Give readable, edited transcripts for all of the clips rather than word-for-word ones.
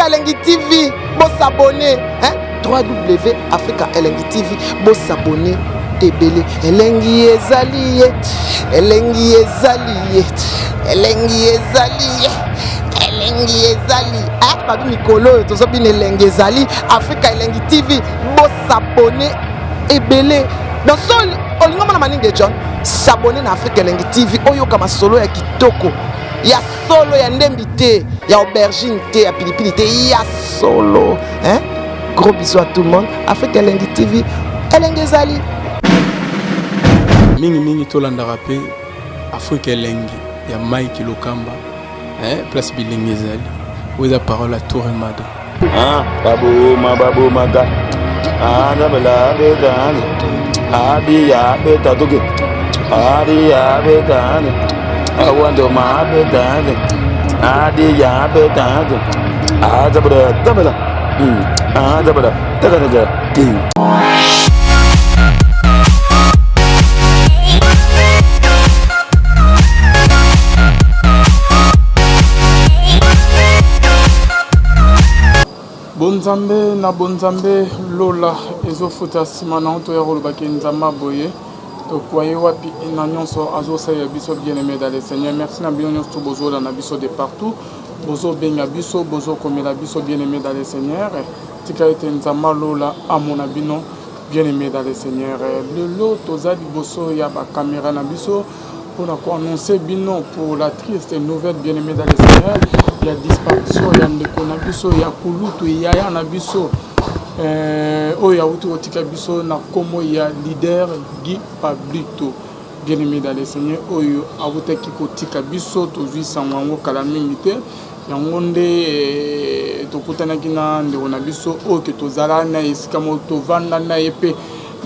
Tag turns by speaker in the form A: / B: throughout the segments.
A: Afrika Elengi TV, bo s'abonner, hein? 3W Afrika Elengi TV, bo s'abonner ebele. Elengi ezali ye, elengi ezali ye, elengi ezali ye, elengi ezali. Hein? Babi mikolo oyo tozobina elengi ezali Afrika Elengi TV, bo s'abonner ebele. Donc so olingi omona maningi de John, s'abonner na Afrika Elengi TV, oyoka masolo ya kitoko ya solo ya ndembi te ya aubergine te ya pilipili te ya solo hein? Gros bisous à tout le monde. Afrique Elengi TV, elengi ezali.
B: Mingi mingi tolandaka mpe Afrique Elengi ya Mike Lokamba, eh, place bilengi ezali oyo eza parole ya Toure Mado.
C: Ah, baboma babomaka ah, nzambe beta abiya beta toke abiya beta awandoma beta adiya beta azabada dabala azabada tagadaga.
B: Bonzambe na bonzambe lola ezofuta nsima na toya koloba ke nzambe boye tokwaye wapi na nyonso azosalela biso. Bien aimé dans le Seigneur, merci na bino nyonso bozolanda biso de partout, bozobenga biso, bozokomela biso. Bien aimé dans le Seigneur, tika ete nzambe lola amona bino. Bien aimé dans le Seigneur, lelo toza liboso ya bacaméra na biso mpona koannonce bino pour la triste nouvelle, bien aimé dans le Seigneur, ya disparition ya ndeko na biso ya kulutu, yaya na biso oyo awuti kotika biso na nkombo ya leader Guy Pablito. Bien aimé dans le Seigneur, oyo awutaki kotika biso, tozwi sango yango kala mingi te. Yango nde tokutanaki na ndeko na biso oyo ke tozala na esika moko, tovanda na ye mpe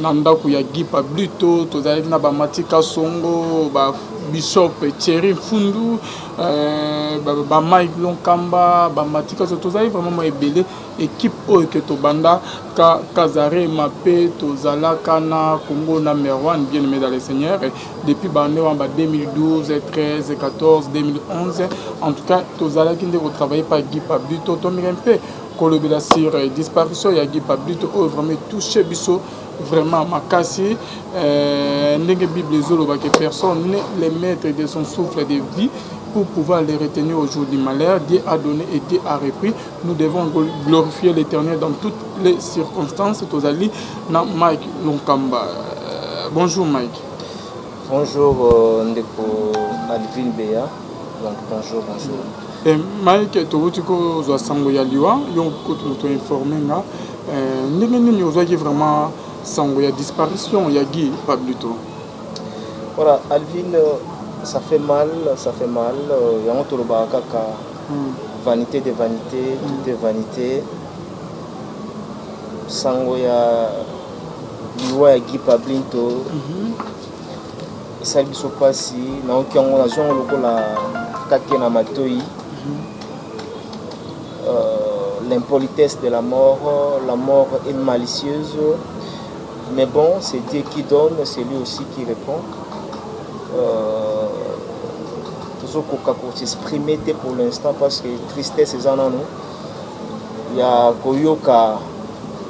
B: na ndako ya Guy Pablito. Tozalaki na bamatika songo, babishop Thierry Mfundu, bamike Lonkamba, bamatika so, tozali vraiment mwa ebele, équipe oyo ke tobanda ka Kazarema mpe tozalaka na Congo na Merwan. Bien aimé dans le Seigneur, depuis bande wana ba 2012, 13, 14, 2011, en tout cas tozalaki nde kotravaille pa Guy Pablito. Tomeka mpe kolobela sur disparition ya Guy Pablito oyo vraiment touche biso vraiment makasi. Ndenge Bible ezoloba ke personne n'est le maître de son souffle de vie pour pouvoir les retenir au jour du malheur. Dieu a donné et Dieu a repris. Nous devons glorifier l'Éternel dans toutes les circonstances. Tozali na Mike Lonkamba. Bonjour Mike.
D: Bonjour ndeko Alvin Beya. Donc bonjour, bonjour.
B: Et Mike, towuti kozwa sango ya liwa, yo moto informé nga. Ndenge nini ozwaki vraiment sango ya disparition ya Guy Pablito?
D: Voilà, Alvin, ça fait mal, ça fait mal. Yango tolobaka kaka vanité de vanité, tout est vanité. Sango ya liwa ya Guy Pablito esali biso mpasi. Nayoki yango, nazwi yango lokola kake na matoi. L'impolitesse de la mort, la mort est malicieuse, mais bon, c'est Dieu qui donne, c'est lui aussi qui répond. Tozokoka kosexprime te pour l'instant parce que tristesse eza nanu ya koyoka.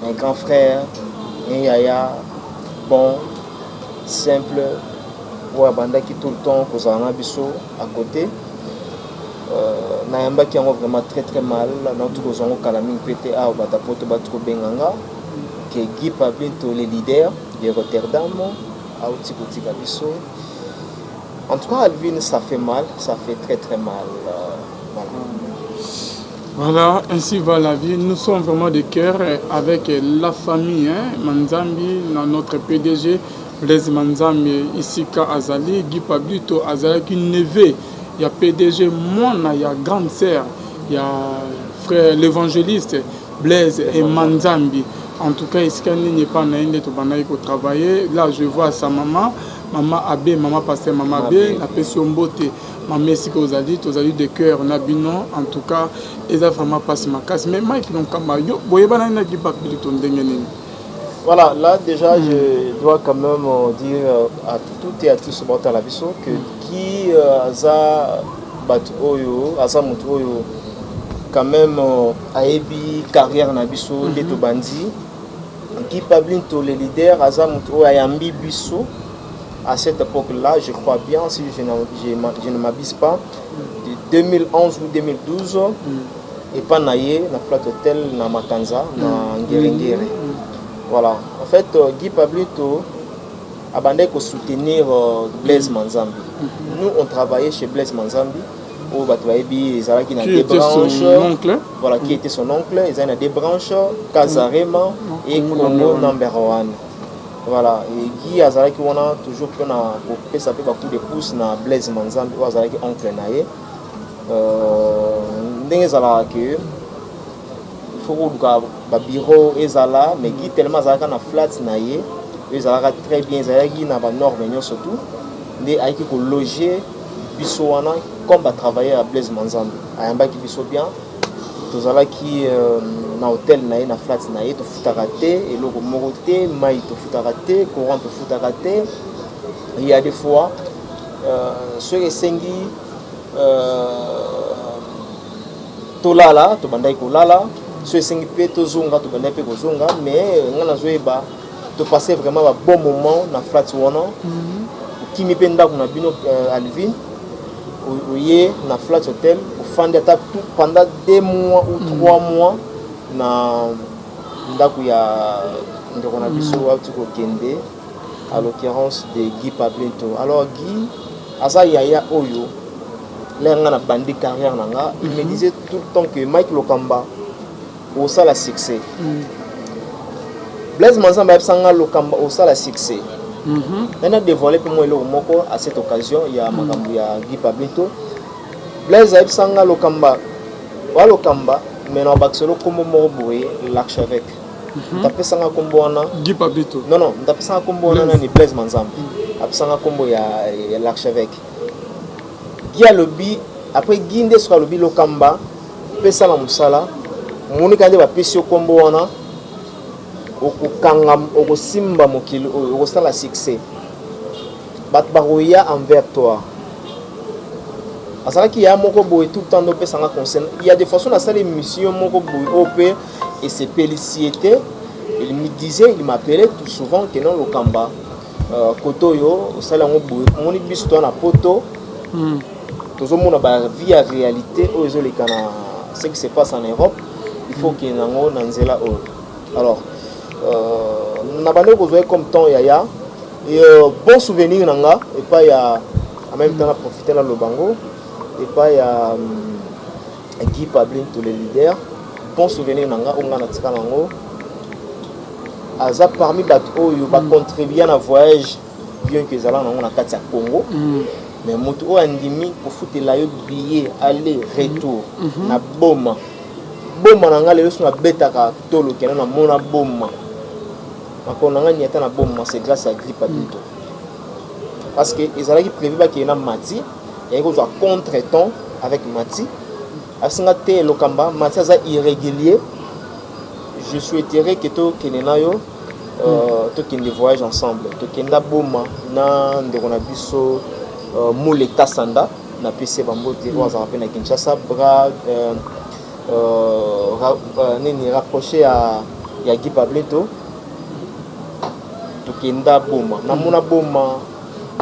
D: Un grand frère, un yaya bon, simple, oyo abandaki tout le temps kozala na biso à côté. Nayambaki yango vraiment très très mal. Nauti kozwa yango kala mingi mpe te awa, bato poto bati kobenga nga ke Guy Pablito, le leader de Rotterdam, auti kotika biso. En tout cas, Alvin, ça fait mal, ça fait très très mal. Voilà.
B: Voilà, ainsi va la vie. Nous sommes vraiment de cœur avec la famille, hein, Manzambi, notre PDG, Blaise Manzambi, Isika Azali, Guy Pablito, Azali, neveu, il y a PDG, moi, il y a grande sœur, il y a frère l'évangéliste Blaise et Manzambi. En tout cas, esika nini epa na ye nde tobandaki kotravailler. Là, je vois sa maman, mama Abe, mama pasteur, mama Abe, napesi yo mbote, mama, esika ozali. Tozali de cœur na bino. En tout cas, eza vraiment mpasi makasi. Mais Mike Lonkamba, yo boyebanani na Guy Pablito ndenge nini?
D: Voilà, là déjà, je dois quand même dire à toutes et à tous batala biso que qui aza bato oyo aza moto oyo. quand même ayebi carrière na biso nde tobandi. Guy Pablinto le leader aza moto oyo ayambi biso à cette époque là, je crois bien, si je ne m'abuse pas, de 2011 ou 2012, epa na ye na Flat Hotel na Makanza na Ngerengere. Voilà, en fait Guy Pablinto abandaki kosoutenir Blaise Manzambi. Nous, on travaillait chez Blaise Manzambi, oyo bato bayebi, ezalaki na
B: Qui
D: deux
B: était son
D: branches.
B: oncle.
D: Voilà, qui était son oncle. Ezali na deux branches, Casarema et
B: Congo
D: Congo
B: number one.
D: Number one. Voilà, et Guy azalaki wana toujours mpona kopesa mpe bacoup de pouce na Blaise Manzambi oyo azalaki oncle na ye. Ndenge ezalaka ke il faut koluka babureau ezala, mais Guy tellement azalaka na flat na ye oyo ezalaka très bien, ezalaki na banorme nyonso tout, nde ayaki kologer biso wana comme batravailleur ya Blaise Manzambi. Ayambaki biso bien, tozalaki na hotel na ye, na flat na ye, tofutaka te eloko moko te, mai tofutaka te, courant tofutaka te. Il y a des fois soki esengi tolala, tobandaki kolala. So esengi mpe tozonga, tobandaki mpe kozonga. Mais ngai nazoyeba topasse vraiment ba bon moment na flat wana. Okimi mpe ndako na bino, Alvin, oye na Flat Hotel, ofandi ata tout pendant 2 mois ou 3 mois na ndako ya ndeko na biso auti kokende, à l'occurrence de Guy Pablinto. Alors Guy aza yaya oyo lere nga na bandi carrière na nga, il me disait tout le temps que Mike Lokamba osala succès. Blaise Manzambe ayebisa nga Lokamba osala succès. Nani dévoilé mpe mwa eloko moko à cette occasion ya makambo ya Guy Pablinto. Blaise ayebisa nga Lokamba wa Lokamba, mais na bakiselo nkombo moko boye, l'archevêque. Apesanga nkombo wana.
B: Guy Pablito.
D: Non, apesanga nkombo wana.
B: Blaise.
D: Nani, Blaise Manzambe apesanga nkombo ya l'archevêque. Guy alobi, après Guy nde soki alobi Lokamba pesala mosala, monika nde bapesi yo nkombo wana, okokanga, okosimba mokili oyo, okosala succès, bato bakoya envers toi. Azalaki ya moko boye tout le temps nde opesanga conseil. Il y a des façons nasala émission moko boye oyo mpe esepelisi ye te, il me disait, il m'appelait tout souvent que non, Lokamba, kote oyo osali yango boye, omoni biso toza na poto, tozomona bavie ya réalité oyo ezoleka na ce qui se passe en Europe, il faut okende yango na nzela oyo. Alors na bandi kozwa ye comme temps yaya et bon souvenir na nga epai ya, en même temps na profite naloba yango epai ya Guy Pablinto le leader. Bon souvenir na nga oyo nga natika nango, aza parmi bato oyo bacontribua na voyage, bien que ezala nango na kati ya Congo, mais moto oyo andimi kofutela yo billet aller retour na Boma. Boma na nga lelo so nabetaka tolo kenda namona Boma, makolo na nga niata na Boma, c'est grâce à Guy Pablinto, parce que ezalaki prévu bakende na Mati, yaki kozwa contre temps avec Mati. Asinga te, Lokamba, Mati aza irrégulier, je souhaiterais que tokende na yo, tokende voyage ensemble. Tokenda Boma na ndeko na biso Mule Kasanda, napesi ye bambote, oyo azalaka mpe na Kinshasa, bras nini rapproché ya Guy Pablinto. Tokenda Boma, namona Boma,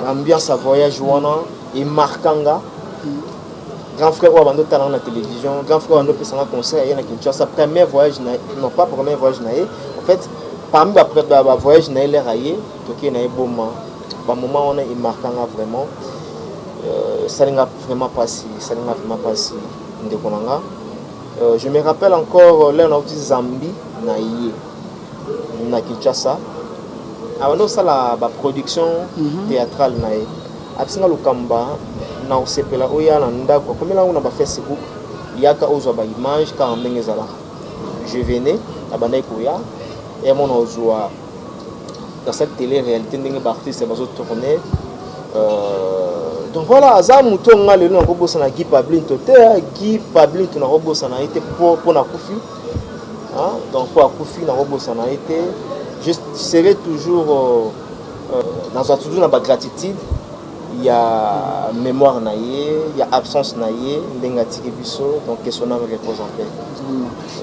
D: ambiance ya voyage wana emarkanga. Grand frère oyo abandi otalanga na télévision, grand frère oyo abandi opesanga conseil, aye na Kinshasa, premier voyage na, non pas premier voyage na ye, en fait parmi bavoyage na ye, lere aye, tokei na ye Boma. Bamoment wana emarkanga vraiment, esalinga vraiment mpasi, esalinga vraiment mpasi ndeko na nga. Je me rappelle encore lere nauti Zambie na ye na Kinshasa, abandi osala baproduction théâtrale na ye, abisinga Lokamba na kosepela oya na ndako, akomela yango na bafacebook, yaka ozwa baimage kaka ndenge ezalaka. Je venais, abandaki koya ya mona ozwa nasali télé réalité ndenge baartiste bazotourne. Donc voilà, aza motu oyo nga lelo nakobosana Guy Pablinto te. Guy Pablinto nakobosana ye te mpo nakufi, donc mpo akufi nakobosana ye te. Je serai toujours nazwa toujours na bagratitude. Ya mémoire na ye, ya absence na ye, ndenge atiki biso. Donc que son âme repose en paix.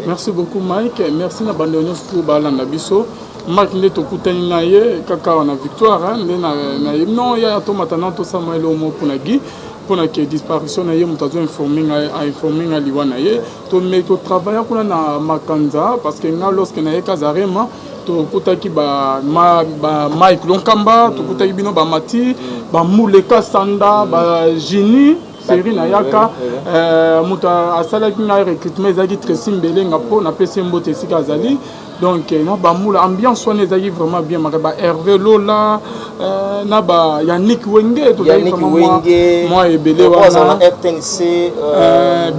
B: Merci beaucoup, Mike. Merci na bandeko nyonso to balanda biso. Mike nde tokutani na ye kaka awa na Victoire, nde na ye non ya tomata na tosala eloko moko mpona Guy, mpona ke disparition na ye. Moto azo informe ngai, ainforme ngai liwa na ye. Me totravailla kuna na Makanza, parce que nga, lorsque naye Kazarema, tokutaki ba Mike Lonkamba, tokutaki bino, bamati, bamuleka sanda, bagini série nayaka. Moto asalaki ngai recrutement ezalaki Tracy Mbelenga, mpo napesi ye mbote esika azali. Donc na bamula, ambiance wana ezalaki vraiment bien. Maka ba Hervé Lola na ba Yannick Wenge, tozalaki vraiment mwa ebele wana.
D: RTNC.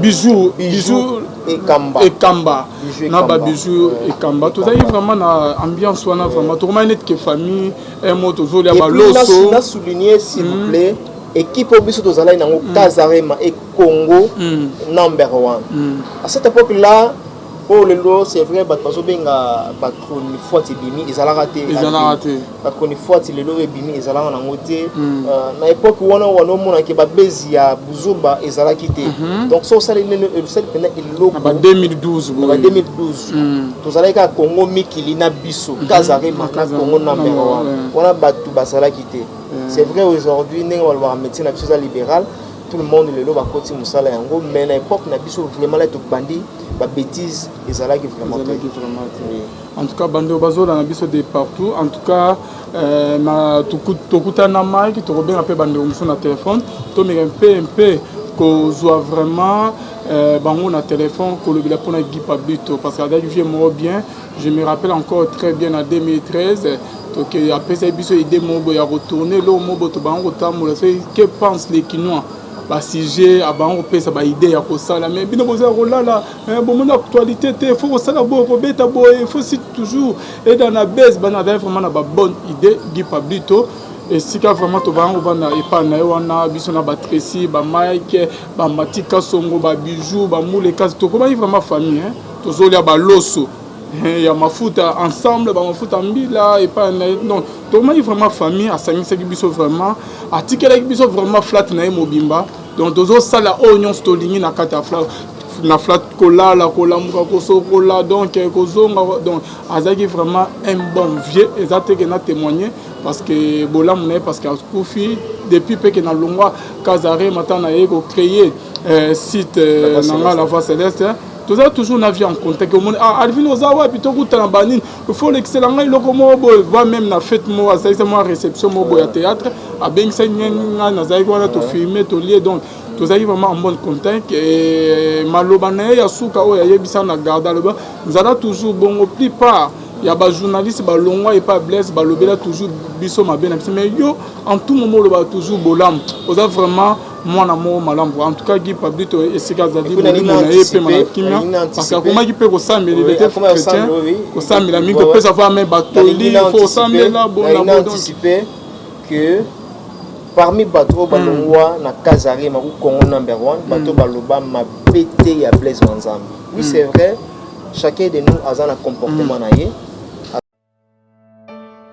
B: Bijou, Bijou.
D: Ekamba.
B: Ekamba, na babijou Ekamba. Tozalaki vraiment na ambiance wana, vraiment tokomaki neti ke famille mo tozolia baloso.
D: Na souligner, s'il vous plaît, équipe oyo biso tozalaki nango, Kazarema et Congo Number One, à cette époque là oyo lelo, c'est vrai, bato bazobenga bachronifoiti ebimi, ezalaka te.
B: Ezalaka te.
D: Bachronifoiti lelo oyo ebimi, ezalaka nango te na époque wana. Wana omonaki babezi ya buzoba ezalaki te. Donc so osali nini, osali mpena eloko.
B: Ba 2012.
D: Ba 2012 tozalaki kaka Congo mikili na biso, Kazarema na Congo Number One. Wana bato bazalaki te. C'est vrai, aujourd'hui, ndenge balobaka, métier na biso eza libéral, tout le monde lelo bakoti mosala yango. Mais na époque na biso, vraiment, la tobandi, babêtise ezalaki vraiment te.
B: Ezalaki vraiment te. En tout cas, bandeko bazolanda biso de partout, en tout cas na tokutana na Mike, tokobenga mpe bandeko mosusu na telefone, tomeka mpe kozwa vraiment bango na telefone, kolobela mpona Guy Pablito, parce que azalaki vieux moko bien. Je me rappelle encore très bien, na 2013, toke apesaki biso idée moko boye ya kotourner eloko moko boye, tobango kotambola so "Que pense les Kinois?", basujet abango kopesa baidée ya kosala. Mais bino boza kolala, bomoni actualité te, faut kosala boye, kobeta boye, faut si toujours eda na base bana. Azali vraiment na babonne idée, Guy Pablito. Esika vraiment tobanga kovanda epai na ye wana, biso na baTracy, baMike, bamatika songo, babijou, bamule kasi, tokomaki vraiment famille. Tozolia baloso ya mafuta ensemble, bamafuta mbila epai na ye. Donc tokomaki vraiment famille. Asangisaki biso vraiment, atikelaki biso vraiment flat na ye mobimba. Donc tozosala oyo nyonso tolingi na kati ya flat, na flat, kolala, kolamuka, kosokola, donc kozonga. Donc azalaki vraiment un bon vieux. Eza te ke na témoigner parce que bolamu na ye, parce que akufi depuis mpe ke na longwa Kazare mata na ye kocréer site na nga La Voix Céleste. Toza toujours na vie en contact. Omoni, ah, Alvin, oza wapi? Tokutana banini, il faut olekisela ngai eloko moko boye. Va même na fête moko, asalisa mwa réception moko boye ya théâtre, abengisaki ngai, nazalaki wana, tofilme, tolie. Donc tozalaki vraiment en bonne contact. Maloba na ye ya suka oyo ayebisa na garde, aloba: "Nzala toujours bongo." Plupart ya bajournaliste balongwa epa Blaise, balobela toujours biso mabe na biso, mais yo, en tout moment, olobaka toujours bolamu. Oza vraiment mwana moko malamu. En tout cas, Guy Pablito, esika azali, molimo na ye epema na kimia, parce que akomaki mpe kosambela, il était chrétien, kosambela mingi, kopesa va me batoli, faut osambela bona.
D: Anticiper que parmi bato oyo balongwa na Kazarema ou Congo Number One, bato baloba mabe te ya Blaise Manzambi. Oui, c'est vrai, chacun de nous aza na comportement na ye.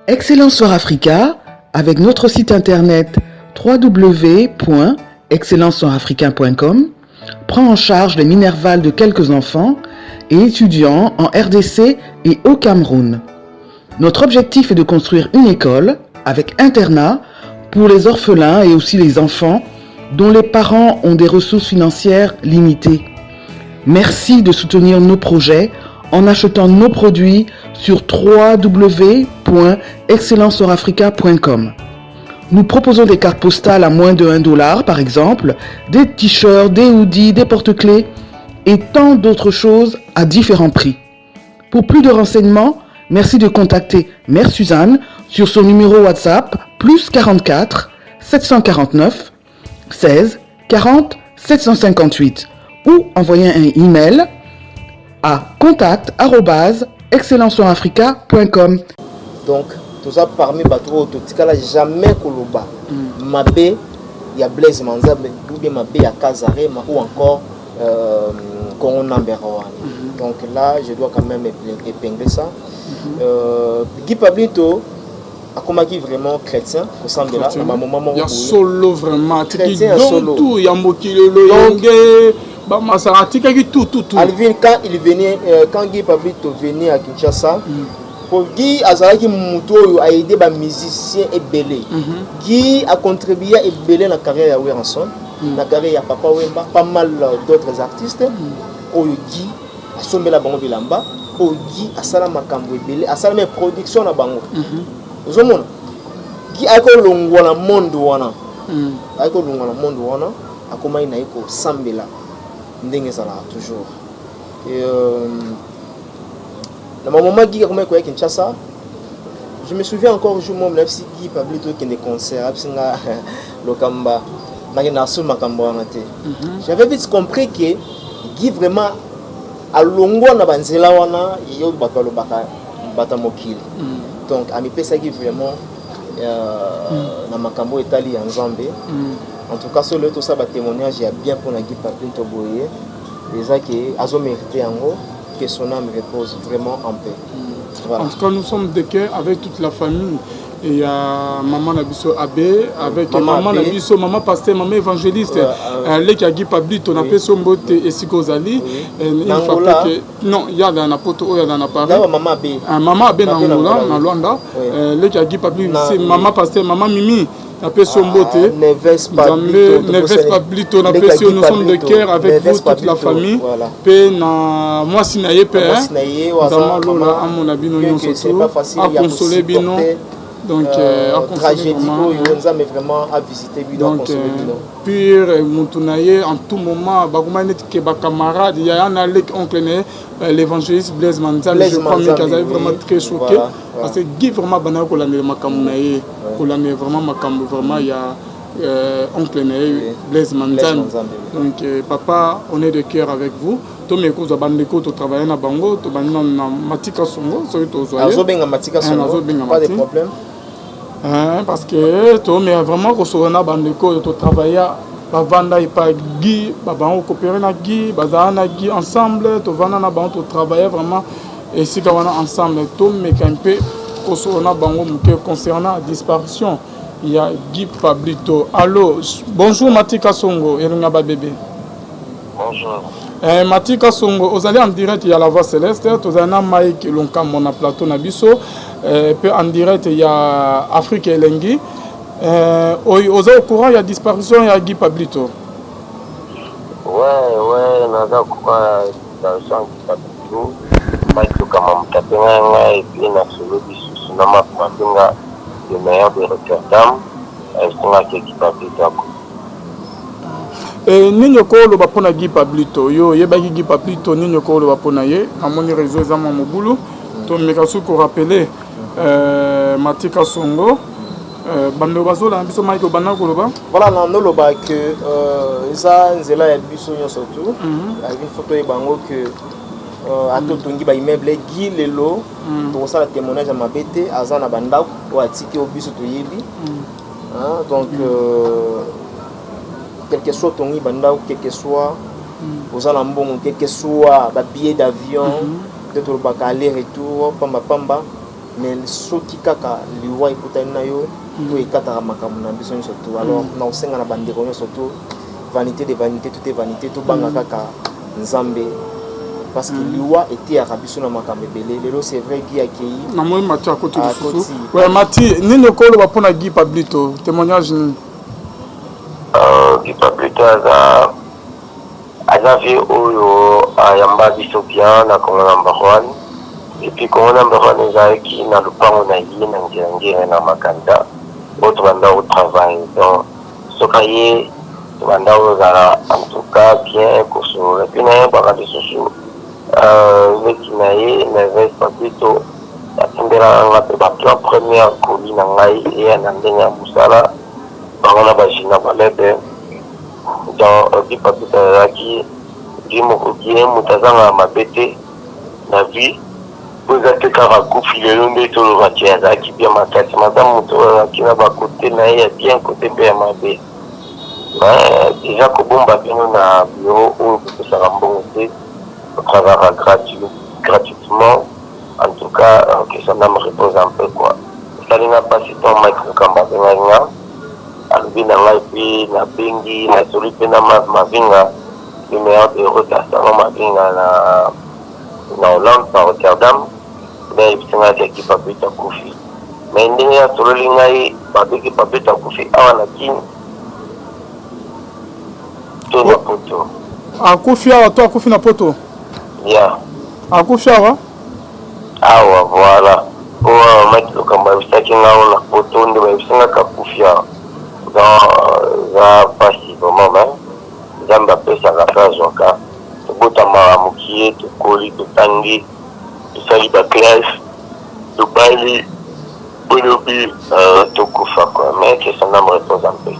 A: Excellence Soir Africa, avec notre site internet www.excellencesoirafricain.com, prend en charge les minervals de quelques enfants et étudiants en RDC et au Cameroun. Notre objectif est de construire une école avec internat pour les orphelins et aussi les enfants dont les parents ont des ressources financières limitées. Merci de soutenir nos projets en achetant nos produits sur www.excellenceorafrica.com. Nous proposons des cartes postales à moins de 1 dollar par exemple, des t-shirts, des hoodies, des porte-clés et tant d'autres choses à différents prix. Pour plus de renseignements, merci de contacter Mère Suzanne sur son numéro WhatsApp +44 749 16 40 758 ou envoyer un email à contact@excellenceorafrica.com.
D: Donc toza parmi bato oyo totikala jamais koloba mabe ya Blaise Manzambe ou bien mabe ya Kazarema ou encore Congo Number One. Donc là, je dois quand même épingler ça. Guy Pablito. Akomaki vraiment chrétien, kosambela na bamoment moko
B: ya solo vraiment, atiki donc tout ya mokili, loyenge, bamasaka, atikaki tout, tout, tout.
D: Alvin, quand il venait, quand Guy Pablito venait à Kinshasa, po Guy azalaki motu oyo aide bamusicien ebele. Guy acontribua ebele na carrière ya Werrason, na carrière ya Papa Wemba, pas mal d'autres artistes oyo Guy asombela bango bilamba, oyo Guy asala makambo ebele, asala me production na bango. Ozomona, Guy ayaki kolongwa na monde wana, ayaki kolongwa na monde wana, akomaki na ye kosambela ndenge ezalaka toujours. Et, na bamoment Guy akomaki koya Kinshasa, je me souviens encore, jour moko nayebisi Guy Pablito okende concert, ayebisi nga: "Lokamba, nakende na makambo wana te." J'avais vite compris que Guy vraiment alongwa na banzela wana yo bato balobaka, bato ya mokili. Donc amipesaki vraiment na makambo oyo etali ya Nzambe. En tout cas, solo tosala batémoignage ya bien mpona Guy Pablito boye, eza ke azomérite yango. Que son âme repose vraiment en paix.
B: Voilà. En tout cas, nous sommes de cœur avec toute la famille. Et il y a maman na biso Abbé, avec maman, maman na biso, maman pasteur, maman évangéliste, leki ya Guy Pablito, na peso mbote esika ozali.
D: Une fois
B: que non, il y a na poto oyo na Paris.
D: Maman Abbé.
B: Maman Abbé na Angola, na Luanda. Leki ya Guy Pablito, c'est maman pasteur, maman Mimi. Napesi yo mbote.
D: Neves.
B: Neves Pablito, napesi yo. Nous sommes de cœur avec vous, toute la famille, mpe na mwasi na ye mpe. Nzambe alola amona bino nyonso tu, akonsole bino. Donc
D: tragédie oyo, Nzambe vraiment avisité bino.
B: Donc pire motu na ye en tout moment bakomaki neti ke bacamarade yaya na leki, oncle na ye, l'évangéliste Blaise Manzambi. Je crois mingi azali vraiment très choqué, parce que Guy vraiment bandaki kolandela makambo na ye, kolandela vraiment makambo vraiment ya oncle na ye Blaise Manzambi. Donc papa, on est de cœur avec vous. Tomeki kozwa bandeko totravaille na bango. Tobandi nano na Matika Songo, soki tozwa ye.
D: Azobenga Matika Songo.
B: Azobenga.
D: Pas de problème.
B: Parce que tomeka vraiment kosola na bandeko oyo totravailla, bavanda epai Guy, babango coopéré na Guy, bazala na Guy ensemble, tovanda na bango, totravaille vraiment esika wana ensemble. Tomeka mpe kosola na bango moke concernant disparition ya Guy Pablito. Allo, bonjour Matika Songo, elonga babebe.
E: Bonjour.
B: Matika Songo, ozali en direct ya La Voix Céleste. Tozali na Mike Lonkambo na plateau na biso, mpe en direct ya Afrique Elengi. Oza au courant ya disparition ya Guy Pablito?
E: Ouais, naza courant ya disparition ya Guy Pablito. Mike Lokamba moto abenga ngai, et puis nasolo lisusu na Mark Mabenga, le meilleur de Rotterdam, esengaki Guy Pablito ako
B: Nini okoloba mpona Guy Pablito? Yo oyebaki Guy Pablito, nini okoloba mpona ye? Namoni réseau eza mwa mobulu. Tomeka soki korappeler Matika Songo, bandeko bazolanda biso. Mike, obanda koloba.
D: Voilà, na noloba ke eza nzela ya biso nyonso tu. Il faut toyeba yango ke ata otongi baimmeuble, Guy lelo tokosala témoignage ya mabe te, aza na bandako oyo atiki oyo biso toyebi. Donc quel que soit otongi bandako, quel que soit oza na mbongo, quel que soit babillet d'avion nde tolobaka aller retour pamba pamba, mais soki kaka liwa ekutani na yo, to ekataka makambo na biso nyonso tu. Alors na kosenga na bandeko nyonso tu, vanité de vanité, tout est vanité. Tobanga kaka Nzambe, parce que liwa eteyaka biso na makambo ebele. Lelo, c'est vrai, Guy akei.
B: Namoni Mati akoti lisusu. Ouais, Mati, nini okoloba mpona Guy Pablito? Témoignage nini?
E: Guy Pablito aza vie oyo ayamba biso bien na Congo Number One. Et puis Congo Number One ezalaki na lopango na ye na Ngelangele na Makanda oyo tobanda kotravaille. Donc soki aye, tobanda kozala en tout cas bien kosolola. Et puis nayebaka lisusu leki na ye Neves Pablito atindelaka nga mpe baplan première colis na ngai eya na ndenge ya mosala bango na bagina balebe. Donc Guy Pablito azalaki vie moko bien, moto azangaka mabe te na vie po eza te kaka kufi lelo nde tolobaki. Azalaki bien makasi, maza moto oyo azalaki na bakote na ye ya bien, kote mpe ya mabe. Mais eza kobomba bino na bureau oyo kopesaka mbongo te, otravaillaka gratuitement. En tout cas, que son âme repose en paix, quoi. Esali nga mpasi ntango Mike Lokamba abengaki nga, alobi na ngai mpe nabengi, nasoli mpe na Mav Mavinga, le meilleur de route ya salon Mavinga na na Hollande, na Rotterdam, nde ayebisi ngai ke Guy Pablito akufi. Mais ndenge asololi ngai, babiki Pablito akufi awa na Kin to na poto?
B: Akufi awa to akufi na poto?
E: Yeah.
B: Akufi awa?
E: Awa voilà. Po awa Mike Lokamba ayebisaki nga oyo na poto nde bayebisi nga ke akufi awa. Donc eza pasi vraiment mais Nzambe apesaka pe azwaka. Tobotamaka mukie, tokoli, totangi, tosali ba classe, tobali po lobi tokufa quoi. Mais que son ame repose en paix.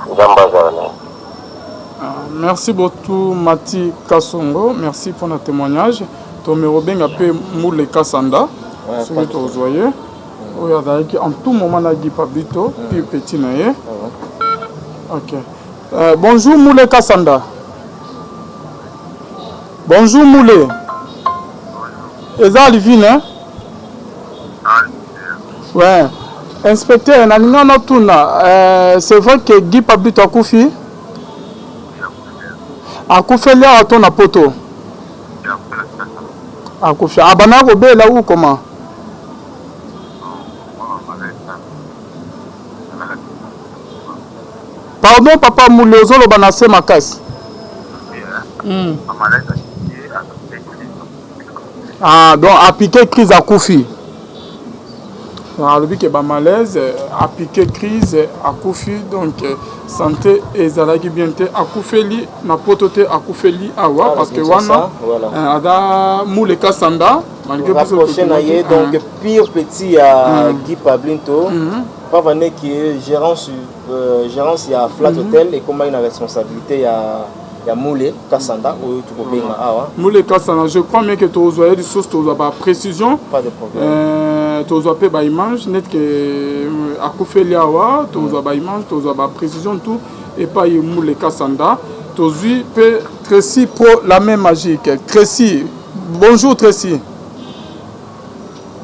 E: Nzambe azala na ye.
B: Merci beaucoup Mati Kasongo, merci pour na témoignage. Tomero benga pe Mule Kasanda, soki tozwa ye. Oyo azalaki en tout moment na Guy Pablito, puis petit na ye. Ok. Bonjour Mule Kasanda. Bonjour Mule. Eza Alvine hein? Ouais. Inspecteur, nalinga natuna, c'est vrai que Guy Pablito akufi? Akufeli awa to na poto? Akufi. Abandaka kobela ou comment? Pardon papa Mule ozoloba na se makasi. Ah, donc apike crise akufi. Alobi ke ba malaise apike crise akufi donc santé ezalaki bien te akufeli na poto te akufeli awa parce que wana aza Mule Kasanda
D: malgré biso rapproché na ye donc pire petit ya Guy Pablinto papa neki gérance gérance ya Flat Hotel ekomaki na responsabilité ya Mule Kasanda oyo tokobenga awa.
B: Mule Kasanda, je crois bien que tozwa ye lisusu, tozwa ba précision.
D: Pas de problème.
B: Tozwa mpe ba image net ke akufeli awa, tozwa ba image, tozwa ba précision tout epai Mule Kasanda. Tozwi mpe Tracy Pro la main magique. Tracy, bonjour Tracy.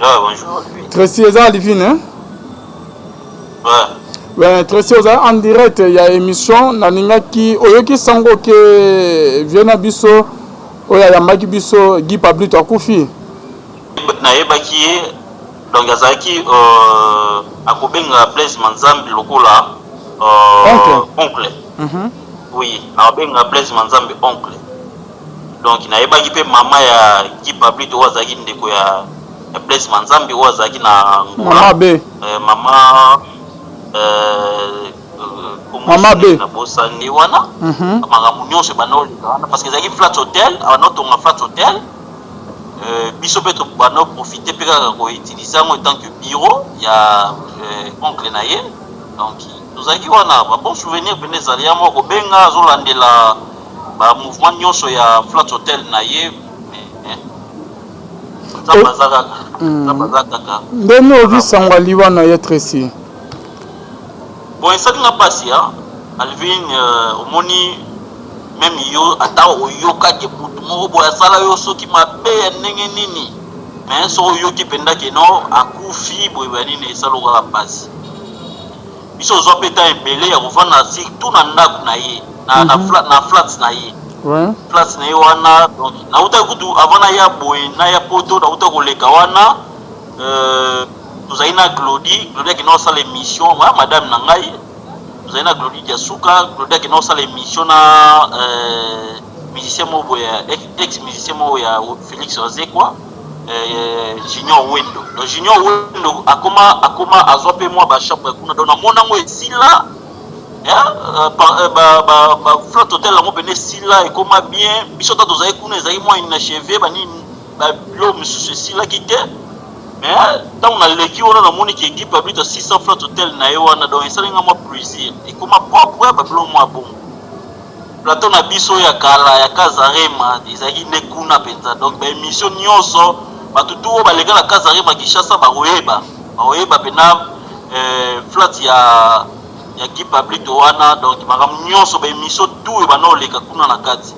F: Ah, bonjour.
B: Tracy eza Alvine hein?
F: Ouais.
B: Ouais, Tracy oza en direct ya émission nalingaki oyoki sango ke vieux na biso oyo ayambaki biso Guy Pablito akufi.
F: Nayebaki ye donc azalaki akobenga Blaise Manzambi lokola
B: Oncle.
F: Oncle. Oui, akobenga Blaise Manzambi oncle. Donc nayebaki pe mama ya Guy Pablito oyo azalaki ndeko ya Blaise Manzambi oyo azalaki na Angola.
B: Mama B.
F: Mama
B: Mama B.
F: Nabosani wana. Makambo nyonso ebanda koleka wana parce que ezalaki Flat Hotel, abanda kotonga Flat Hotel. Biso pe tobanda koprofite pe kaka koutilize yango en tant que bureau ya oncle na ye. Donc tozalaki wana ba bon souvenir pene ezali ya moko kobenga azolandela ba mouvement nyonso ya Flat Hotel na ye. Nzambe aza kaka, Nzambe aza kaka.
B: Ndenge ozwi sango ya liwa na ye Tracy?
F: Bon, esali nga mpasi ya Alvin. Omoni meme yo ata oyokaki mutu moko boye asala yo soki mabe ya ndenge nini, mais soki oyoki mpenza ke no akufi boye boye nini, esala kaka mpasi. Biso ozwa mpe temps ebele ya kovanda surtout na ndako na ye na flat na ye. Place na ye wana, donc nautaki kutu avant naya boye naya poto, nauta koleka wana tozali na Glody. Glody akenda kosala émission wa madame na ngai, tozali na Glody Diasuka. Glody akenda kosala émission na musicien moko boye, ex musicien moko ya Félix Wazekwa, Junior Wendo. Donc Junior Wendo akoma azwa pe mwa ba chambre kuna, donc namona yango esila. Ba Flat Hotel yango pene esila, ekoma bien. Biso ta tozali kuna ezalaki mwa inachevé, banini babilo mosusu esilaki te, mais ntango naleki wana namoni ke Guy Pablito 600 Flat Hotel na ye wana, donc esali nga mwa plaisir, ekoma propre, babilo mwa bongo. Plateau na biso ya kala ya Casarema ezalaki nde kuna mpenza, donc ba émission nyonso bato tu oyo baleka na Casarema Kinshasa bakoyeba, bakoyeba mpena flat ya Guy Pablito wana, donc makambo nyonso ba émission tout ebanda koleka kuna na kati.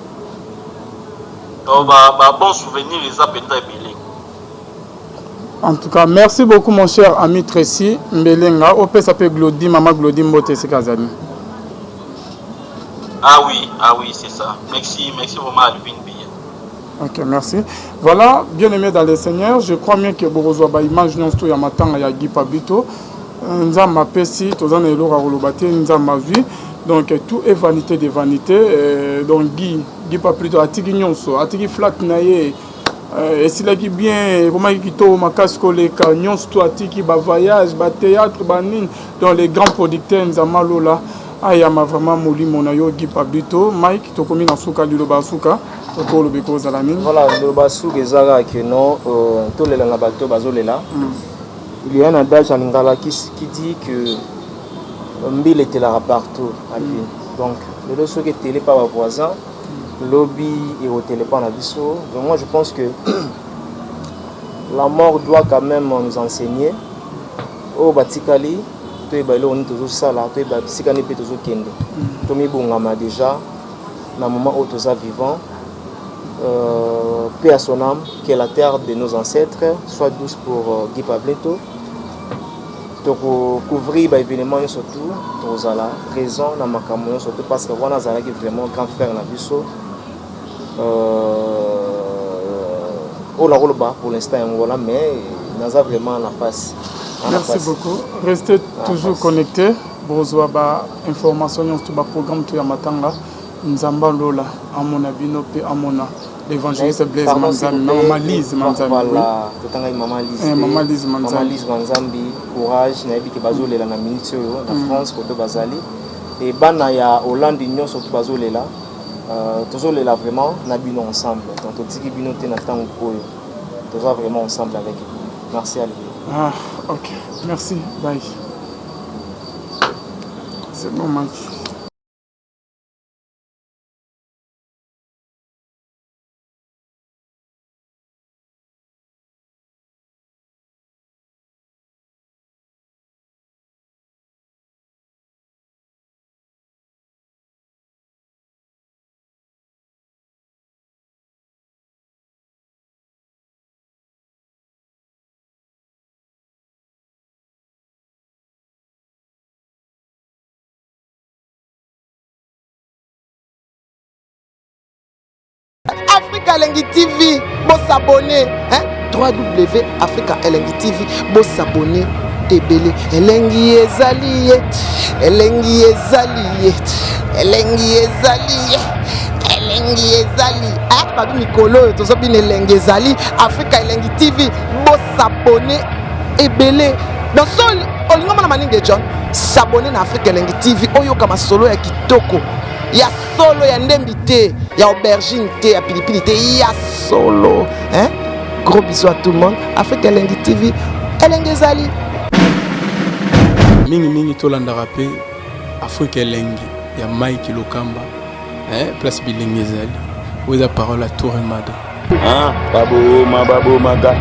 F: Donc ba bon souvenir eza mpenza ebele.
B: En tout cas, merci beaucoup mon cher ami Tracy Mbelenga. Opesa pe Glody, mama Glody mbote esika azali.
F: Ah oui, ah oui, c'est ça. Merci, merci vraiment Alvin Biya.
B: Ok, merci. Voilà, bien aimé dans le Seigneur, je crois bien que bokozwa ba image nyonso ya matanga ya Guy Pablito. Nzambe apesi, toza na eloko ya koloba te, Nzambe azwi. Donc tout est vanité de vanité. Donc Guy, Guy Pablito atiki nyonso, atiki flat na ye. Esilaki bien, ekomaki kitoko makasi koleka nyonso to atiki ba voyage, ba théâtre, ba nini. Donc les grands producteurs Nzambe alola ayama vraiment molimo na yo Guy Pablito. Mike, tokomi na suka, liloba ya suka okoloba ekozala nini?
D: Voilà, liloba suka eza kaka ke non, tolela na bato bazolela. Il y a un adage en lingala qui dit que mbila etelaka partout, Alvin. Donc lelo soki etele pa ba voisin, lobi ekotele pa na biso. Donc moi je pense que la mort doit quand même nous enseigner. Oyo batikali toyeba eloko nini tozosala, toyeba bisika nini mpe tozokende, tomibongama déjà na moment oyo toza vivant. Paix à son âme, que la terre de nos ancêtres soit douce pour Guy Pablito. Tokocouvrir ba événement nyonso tout, tozala présent na makambo nyonso tout, parce que wana azalaki vraiment grand frère na biso. Oyo nakoloba pour l'instant yango wana, mais naza vraiment na face.
B: Merci beaucoup. Restez toujours connectés. Bozwa ba information nyonso, ba programme to ya matanga. Nzamba lola amona bino pe amona l'évangéliste Blaise Manzambi, maman Lise Manzambi.
D: Voilà, totangaki maman Lise.
B: Eh, maman Lise Manzambi.
D: Maman Lise Manzambi, courage, nayebi ke bazolela na minute oyo na France koto bazali. Et bana ya Hollande nyonso to bazolela. Tozolela vraiment na bino ensemble. Donc totiki bino te na tango oyo. Toza vraiment ensemble avec vous. Merci Alvin.
B: Ah, OK. Merci. Bye. C'est bon, Mike.
A: Africa Elengi TV, bo s'abonner, hein? 3W Africa Elengi TV, bo s'abonner ebele. Elengi ezali ye, elengi ezali ye, elengi ezali ye, elengi ezali. Ah, babi mikolo oyo tozobina elengi ezali. Africa Elengi TV, bo s'abonner ebele. Donc so olingi omona maninge John, s'abonner na Africa Elengi TV, oyoka masolo ya kitoko ya solo, ya ndembi te, ya aubergine te, ya pilipili te, ya solo, hein? Gros bisous à tout le monde. Africa Elengi TV, elengi ezali.
B: Mingi mingi tolandaka pe Afrika Elengi ya Mike Lokamba, eh, place bilengi ezali. Oyo eza parole ya Toure Mada.
C: Ah, baboma babomaka.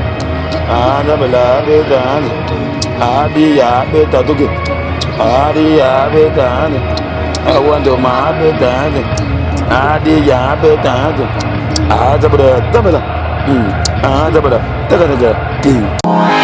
C: Ah, nzambe beta ah, biya beta toke. Ah, biya beta ah, wando ma beta ah, biya beta ah, zabada zabada. Ah, zabada. Taka taka.